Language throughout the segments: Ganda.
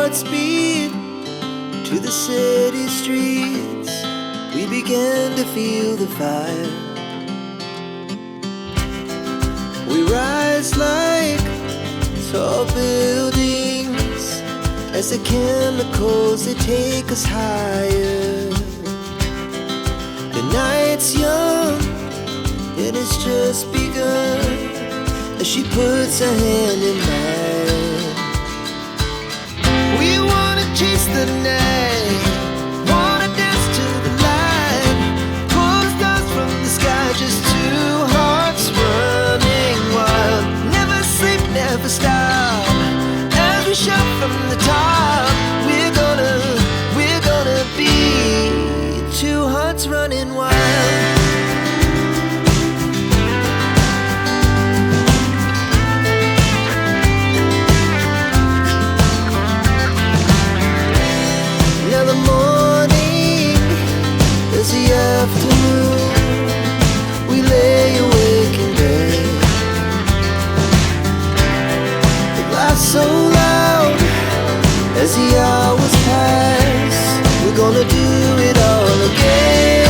hearts beat to the city streets. We began to feel the fire. We rise like tall buildings as the chemicals they take us higher. The night's young and it's just begun as she puts her hand in mine. We wanna chase the night, wanna dance to the light, pull the stars from the sky, just two hearts running wild. Never sleep, never stop. As we shout from the top, we're gonna be two hearts running wild. Now the morning is the afternoon. We lay awake in bed. The laugh so loud as the hours pass. We're gonna do it all again.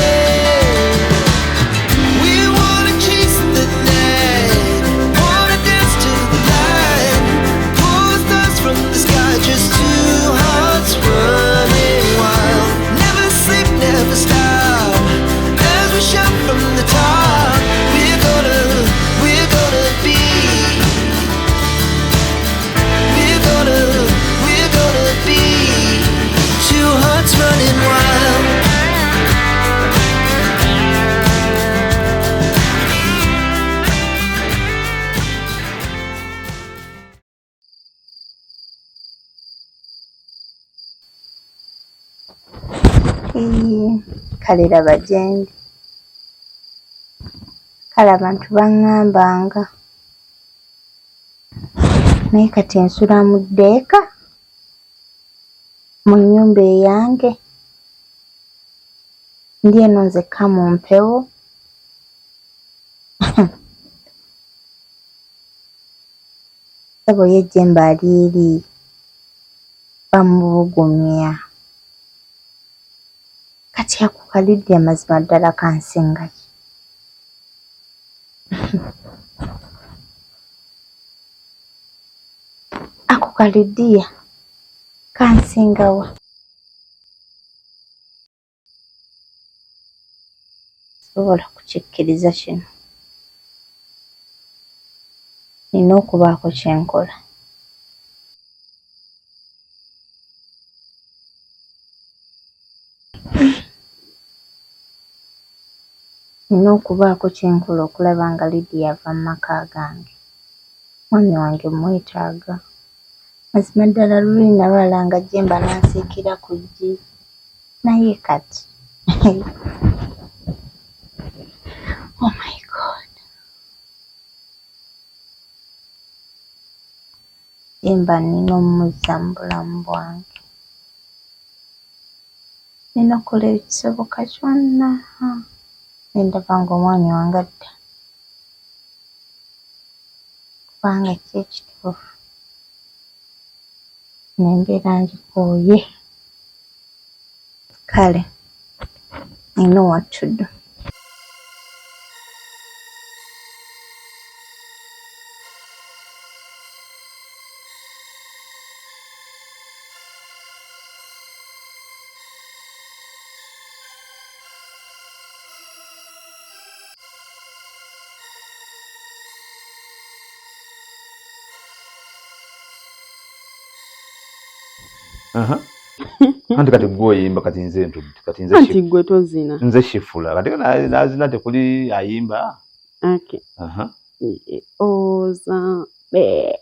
We wanna chase the night, wanna dance to the light, pull the stars from the sky, just two hearts running wild. Never sleep, never stop. As we shout from the top, we're gonna be, we're gonna be two hearts running wild. Kale laba gyendi. Kale abantu baŋŋambanga, naye kati nsula mu ddeeka mu nnyumba eyange, ndi eno nzekka mu mpewo. Ssebo ye Jjemba ali eri bamubugumya. Kati ako kalidde amazima ddala kansinga ki? Ako kalidiya kansingawa? Sobola kukikkiriza kino. Nina okubaako kye nkola. Nina okubaako kye nkola okulaba nga Lydia ava mu maka gange. Mwami wange mmwetaaga. Mazima ddala luli nalwala nga Jjemba n'ansiikira ku ggi. Naye kati oh my God. Jjemba nnina ommuzza mu bulamu bwange. Nina okukola ekisoboka kyonna ne ndaba ng'omwami wange adda. Kubanga ki ekituufu eno embeera ngikooye. Kale I know what to do. Anti kati gwe oyimba, kati nze ntudde, kati nze anti gwe tozina, nze shifula, kati nazina tekuli ayimba. Okay. Ozambe,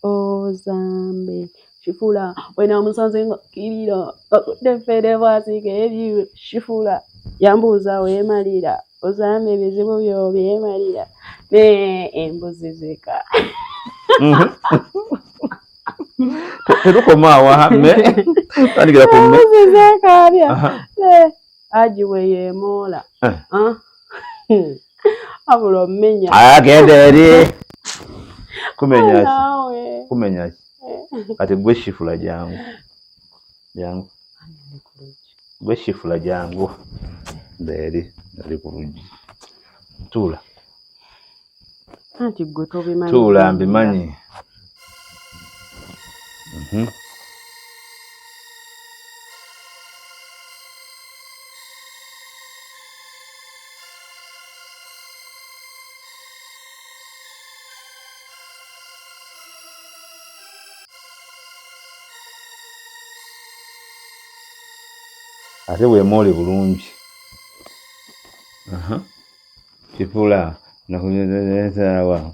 ozambe shifula wena musanze nga kirira akutefere bwasika ebyiwe shifula yambuuza weemalira ozambe ebizibu byo byemalira ne embuzi zeka. Terukoma awo me tandikira ku me embuzi zekaabya aji we yeemoola abula omenya agenda eri kumenya ki kumenya ki. Kati gwe shifula jangu. Jangu. Gwe shifula jangu. Ndeeri, ali ku luggi. Tuula. Anti gwe tobimanyi. Tuula mbimanyi. Ate weemoole bulungi. Kifula nakunyezaawa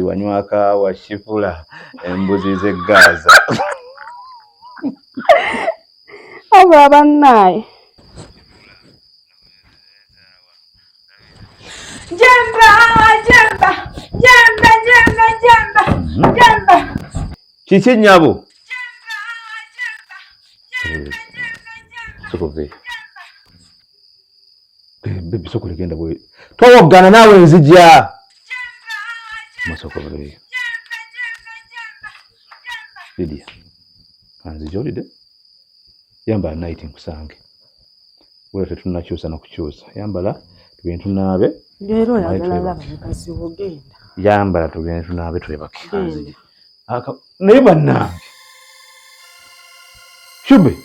wanywa kaawa shifula embuzi z'e Gaza. Aba bannaaye. Jemba, jemba, jemba, jemba, jemba, jemba. Kiki nnyabo? Sokove. Bebi sokole genda bwe. Towoggana naawe nzija. Masokove. Lydia. Kanzija olidde? Yambala night nkusange. Wewe tetunnakyusa na kukyusa. Yambala tugende tunaabe. Leero oyagala laba mukazi wo genda. Yambala tugende tunaabe twebake. Kanzija. Naye bannange. Shube.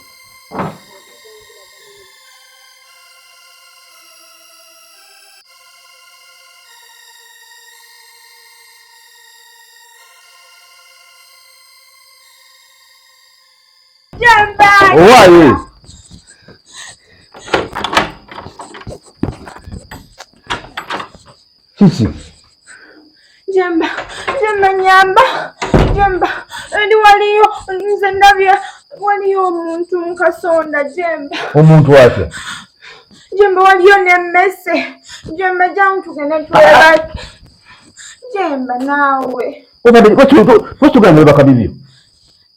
Owaaye. Kiki? Jemba, jemba nyamba, jemba. Ndi waliyo nze ndabye waliyo omuntu mu kasonda jemba. Omuntu atya? Jemba waliyo n'emmese. Jemba jangu tugende twebake. Jemba naawe. Obadde lwaki webaka bibyo?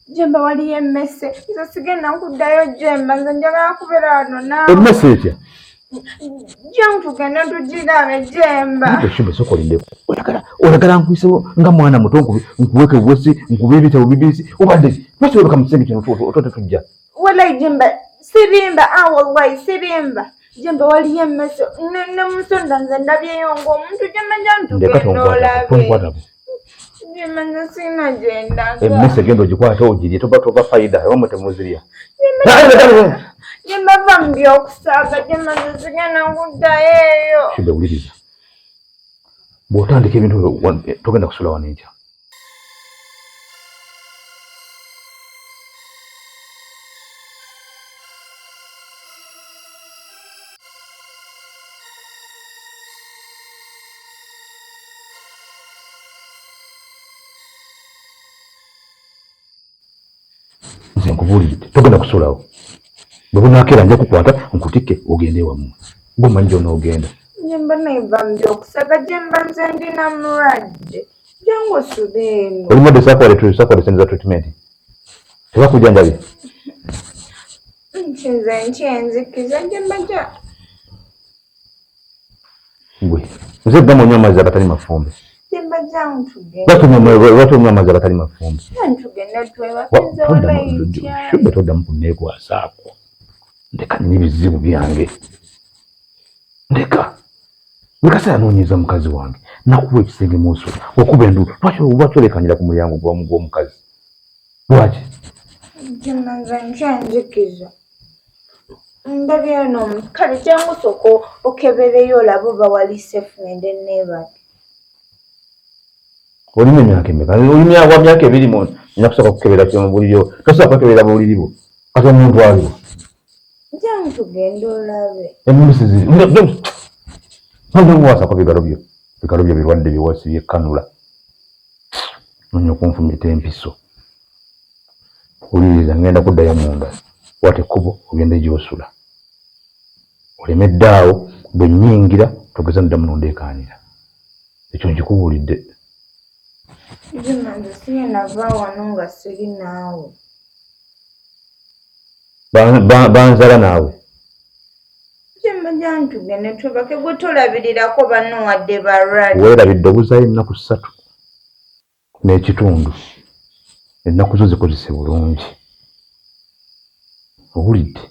Jemba waliyo emmese. Nze sigenda kuddayo jemba, nze njagala kubeera wano naawe. Emmese etya? Jangu tugende tugirabe jemba. Shube sooka olindeko. Oyagala nkuyisewo nga mwana muto nkuweeke buwesi nkube ebitabo bibisi obadde lwaki webaka mu kisenge kino otote tujja? Wallahi jemba sirimba, wallahi sirimba. Jemba waliyo emmese ne musonda nze ndabyeyo ng'omuntu jemba jangu tugende olabe. Tonkwatako. Jemba nze sirina gye ndaga. Emmese genda ogikwate ogirye toba fayida ewammwe temuzirya. Jemba va mu by'okusaaga jemba nze sigenda kuddayo eyo. Shube wuliriza. Bw'otandika ebintu togenda kusula wano enkya. Nze nkubuulidde togenda kusulawo. Bwe bunaakeera nja kukwata nkutikke ogende ewammwe. Gwe omanyi gy'onoogenda. Jemba neva mu by'okusaaga jemba nze ndina mulwadde. Jangu osule eno. Oli mulwadde saakuwadde ssente za treatment. Tebakujjanjabye? Nti nze nkyenzikiza jemba ja. Gwe nze ddamu onywa amazzi agatali mafumbe. Jemba jangu tugende. Lwaki onywa amazzi agatali mafumbe? Jangu tugende twebake nze wallahi ntya. Shube toddamu kunneekwasaako. Ndeka nina ebizibu byange. Ndeka. Buli kaseera noonyeza mukazi wange. Nakuwa ekisenge mw'osula. Okuba enduulu. Lwaki oleekaanira ku mulyango gw'omukazi? Lwaki? Jemba nze nkyenzikiza. Ndabyeyo n'omuntu. Kale jangu sooka okebereyo olabe oba wali safe ngende neebake. Olina emyaka emeka? Oli wa myaka 2 mu nina kusooka kukebera mu buliri bwo. Tosobola kwekebera buliri bwo. Kati omuntu aliwo. Jangu tugende olabe. Emmese ziri. Nondomuwaasako bigalo byo. Bigalo byo birwadde biwasibye kanula. Noonya okunfumita empiso. Wuliriza ngenda kuddayo munda. Kwata ekkubo ogende gy'osula. Olemedde awo bwe nnyingira togeza noddamu n'ondeekaanira. Ekyo nkikubuulidde. Jemba nze sigenda va wano nga siri naawe. Banzala naawe. Jemba jangu tugende twebake gwe tolabirirako banno wadde balwadde. Weerabidde obuzaayo ennaku 3 n'ekitundu. Ennaku zo zikozese bulungi. Owulidde?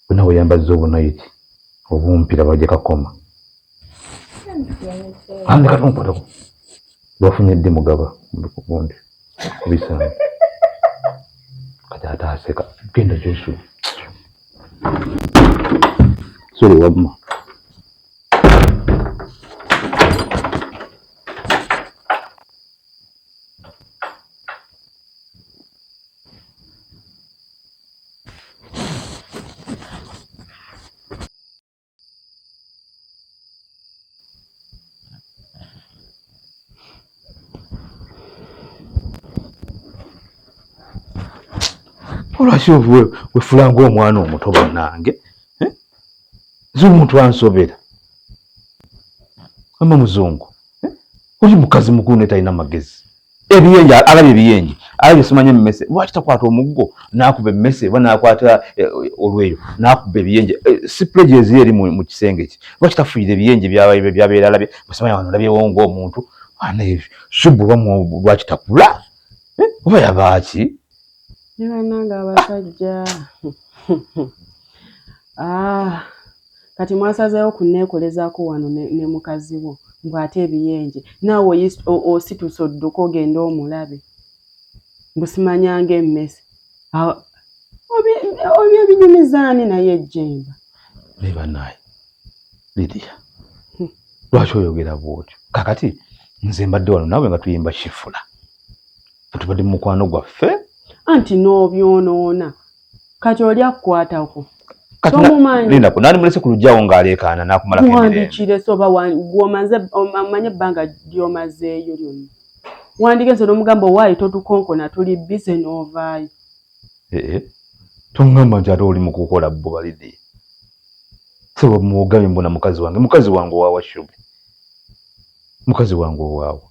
Wena weyambazza obunayiti obumpi laba gye kakoma. Andi katonkwatako. Lwafunye ddi mugaba gundi kubisaanyi. Kati ate aseka. Genda gy'osula. Sorry wamma. Olwaki wefula ng'omwana omuto bannange? Eh? Nze omuntu ansobera. Ama muzungu. Eh? Oli mukazi mukulu naye talina magezi. Ebiyenje alabye ebiyenje alabye simanya emmese lwaki takwata omuggo n'akuba emmese oba n'akwata eh, olweyo n'akuba ebiyenje eh, sipuleji eziri eri mu kisenge kye lwaki tafuuyira ebiyenje byabeera alabye simanya wano olabyewo ng'omuntu shubu oba lwaki takula eh, oba yabaaki ne bannange abasajja ah. Kati mwasazeewo kunneekolezaako wano ne mukazi wo mbu ate ebiyenje naawe osituse odduke ogende omulabe mbu simanyanga emmese obyo ebinyumiza ani naye ejjemba naye banaye Lydia lwaki oyogera bwotyo kakati nze mbadde wano naawe nga tuyimba shifula tubadde mu mukwano gwaffe anti n'obyonoona kati oli akukwatako tomumanyi lindako nani mulese ku lujjawo ng'aleekaana n'akumalako emirembe wandikirese oba gwomaze omanye ebbanga lyomazeeyo lyonna wandigenze n'omugamba owaayi totukonkona tuli bize n'ovaayo ee eh, tongamba nti ate oli mu kukola bbuba Lydia sebo mugambe mbona mukazi wange mukazi wange owaawa shube mukazi wange owaawa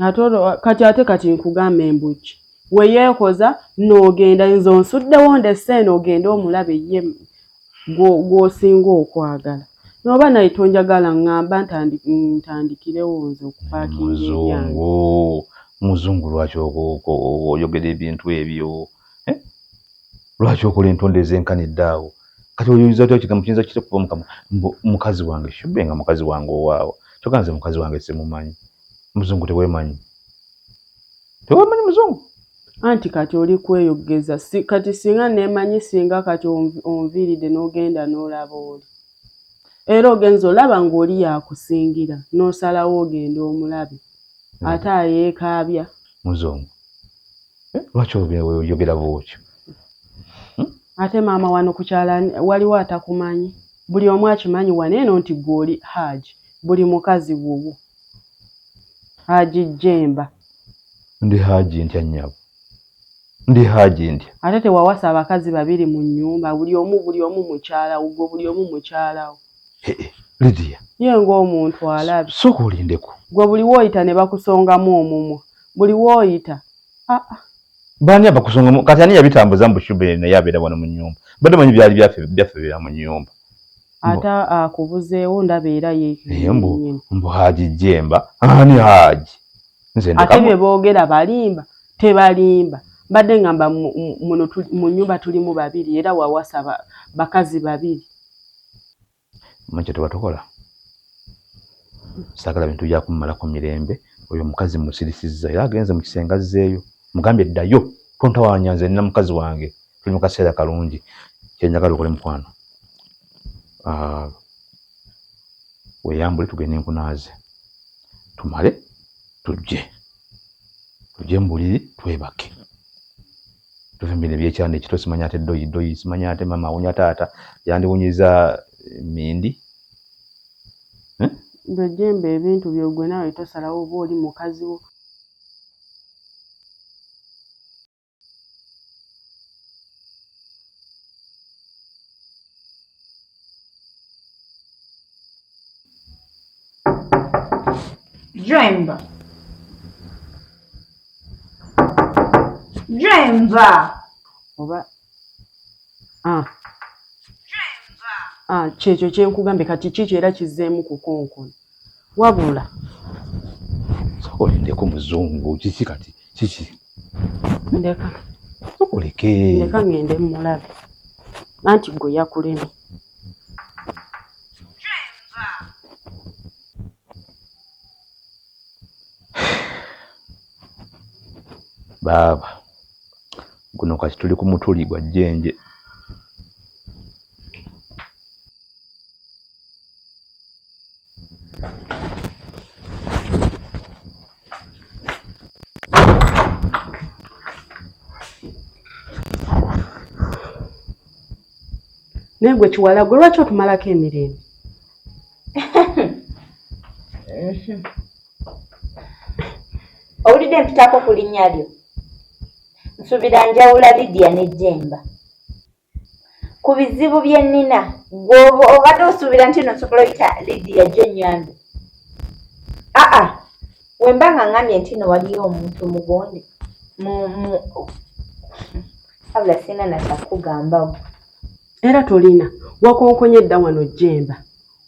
ate olwo kati ate kati nkugamba embuki weyeekoza n'ogenda nze onsuddewo ndese eno ogende omulabe ye gw'osinga okwagala noba naye tonjagala ŋŋamba ntandikirewo nze okupaakinga ebyange muzungu muzungu lwaki oyogera ebintu ebyo eh? Lwaki okola entonde ezenkanidde awo? Kati oyinza otya ekigambo kiyinza kitya okuva mukamwa mbu mukazi wange shube nga mukazi wange owaawa kyokka nze mukazi wange simumanyi. Muzungu tewemanyi, tewemanyi muzungu. Anti kati oli kweyogeza si, kati singa nemanyi singa kati onviiride n'ogenda n'olaba oli era ogenza olaba ng'oli yakusingira n'osalawo ogenda omulabe ate ayeekaabya. Muzungu Eh, lwaki oyogera bwotyo? Hmm? Ate maama wano ku kyalani waliwo atakumanyi? Buli omu akimanyi wano eno nti gwe oli Haji, buli mukazi wuwo. Haji Jemba. Ndi Haji ntya nnyabo? Ndi Haji ntya? Ate tewawasa abakazi babiri mu nnyumba, buli omu buli omu mukyala wo, gwe buli omu mukyala wo. Eh, eh, Lydia. Ye ng'omuntu alabye. Sooka olindeko. Gwe buli w'oyita ne bakusongamu omumwa. Buli w'oyita. Ah, ah. Baani abakusongamu? Kati ani yabitambuza mbu Shube naye abeera wano mu nnyumba? Mbadde manyi byali byaffe byaffe bya mu nnyumba. Ate akubuzeewo ndaba era ye. Eh, mbu mbu Haji Jemba. Ani Haji? Nze ndeka. Ate bye boogera balimba tebalimba. Mbadde ngamba muno mu nnyumba tulimu babiri era wawasa bakazi babiri. Manyi kyetuba tukola, saagala bintu byakummalako mirembe. Oyo omukazi musirisizza era agenze mu kisenge azzeeyo, mugambye ddayo tontawanya, nze nina mukazi wange, tuli mu kaseera kalungi. Kyenjagala okole mukwano, ah, weeyambule tugende nkunaaze, tumale tujje tujje mu buliri twebake. Tuve mu bino ebyekyana ekito, simanya ate doyi doyi, simanya ate mama awunya taata yandiwunyiza mindi. Eh? Gwe jemba ebintu byo gwe naawe tosalawo oba oli mukazi wo. Jemba. Jemba. Oba ah. Ah, kyekyo kyenkugambye kati kikyo era kizzeemu kukonkona wabula sooka olindeko muzungu kiki kati kiki Ndeka. Okuleke. Ndeka ngende mmulabe. Anti gwe yakulemye. Baaba guno kati tuli ku mutuli gwa jjenje. Naye gwe kiwala gwe lwaki otumalako emirembe? Owulidde mpitako ku linnya lyo? Nsuubira njawula Lydia ne Jemba. Ku bizibu bye nnina, ggwe obadde osuubira nti nno nsobola oyita Lydia jjo nnyambe? Aa, wemba nga ngambye nti nno waliyo omuntu mugonde mu mu wabula sirina na kya kukugamba ggwe. Era tolina, wakonkonye dda wano Jemba.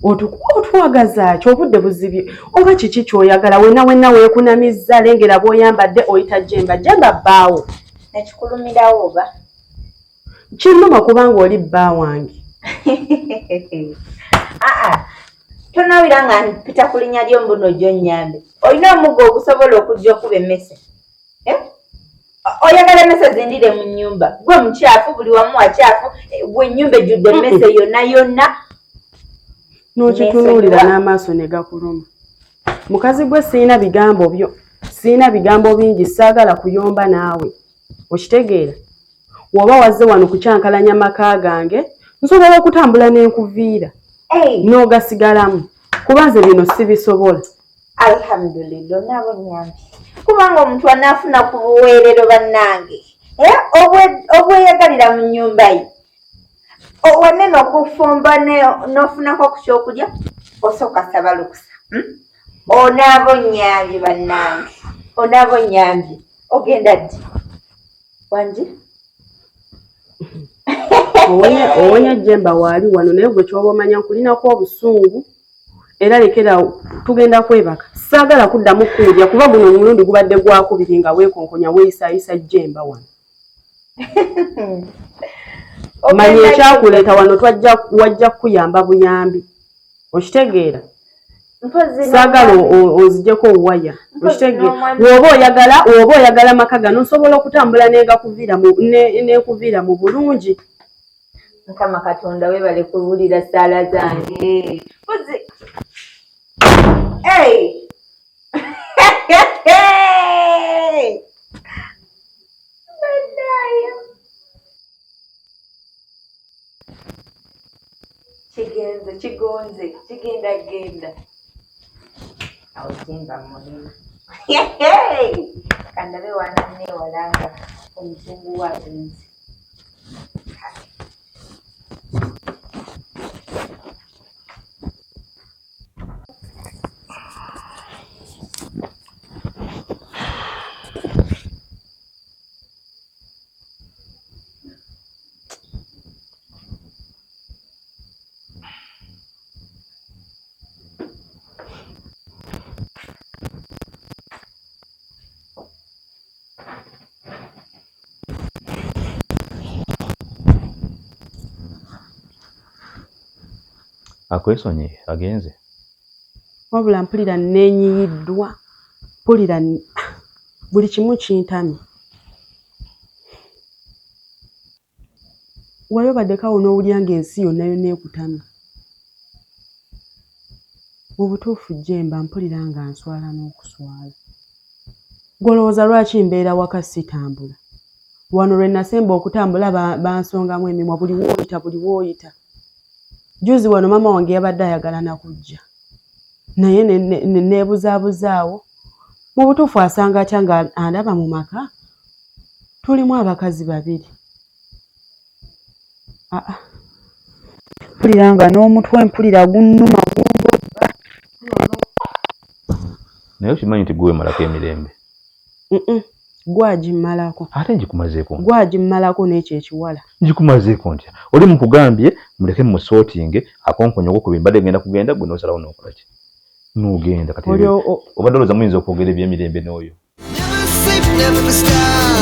Otwagaza ki? Obudde buzibye oba kiki ky'oyagala? Wenna wenna weekunamizza, lengera bw'oyambadde oyita Jemba. Jemba bbaawo. Nekikulumirawo oba? Kinnuma kubanga oli bba wange. Aa, tonawulira nga mpita ku linnya lyo mbu nojja onnyambe. Olina omuggo ogusobola okujja okuba emmese? Eh? Oyagala emmese zindire mu nnyumba? Gwe mukyafu, buli wamu wakyafu, gwe ennyumba ejjudde emmese yonna yonna. N'okitunuulira n'amaaso ne gakuluma. Mukazi gwe sirina bigambo byo, sirina bigambo bingi, saagala kuyomba naawe. Okitegeera? W'oba wazze wano kukyankalanya maka gange, nsobola okutambula ne nkuviira n'ogasigalamu, kuba nze bino sibisobola. Alhamdulillah, onaaba onnyambye kubanga omuntu anaafuna ku buweerero bannange obweyagalira mu nnyumba ye. Wanene okufumba n'ofunako ku kyokulya osooka saba lukusa. Onaaba onnyambye bannange, onaaba onnyambye. Ogenda ddi? Wangi? Owonya Jemba waali wano, naye gwe kyoba omanya nkulinako obusungu era lekera tugenda kwebaka. Saagala kuddamu kuwulira kuba guno omulundi gubadde gwakubiri nga weekonkonya weeyisaayisa Jemba wano. Manya ekyakuleeta wano wajja kukuyamba buyambi. Okitegeera? Saagala onzijeko waya. Okitegeera? W'oba oyagala maka gano nsobola okutambula nenkuviira mu bulungi. Mukama Katonda weebale kuwulira ssaala zange. Mpozi Hey! Bannaayo. Kigenze, kigonze, kigenda genda. Awo Jemba mulema. Kandabe wananneewala nga omuzungu we agenze. Akwesonyiye agenze. Wabula mpulira neenyiyiddwa, mpulira buli kimu kintamye. Wali obaddeko awo n'owulira ng'ensi yonna yonna ekutamye? Mu butuufu Jemba mpulira nga nswala n'okuswala. Ggwe olowooza lwaki mbeera waka sitambula? Wano lwe nasemba okutambula bansongamu emimwa buli w'oyita buli w'oyita. Jjuuzi wano maama wange yabadde ayagala na kujja naye neebuzaabuzaawo. Mu butuufu asanga atya nga andaba mu maka tulimu abakazi babiri. Aa, mpulira nga n'omutwe mpulira gunnuma gumbobba. Naye okimanyi nti gwe weemalako emirembe? Gwagimmalako. Ate ngikumazeeko. Gwagimmalako n'ekyo ekiwala. Ngikumazeeko ntya? Oli mukugambye muleke musootinge akonkonye ogwokubiri mbadde ngenda kugenda gwe n'osalawo n'okola ki? N'ogenda kati obadde olowooza muyinza okwogera eby'emirembe n'oyo. Never sleep, never stop.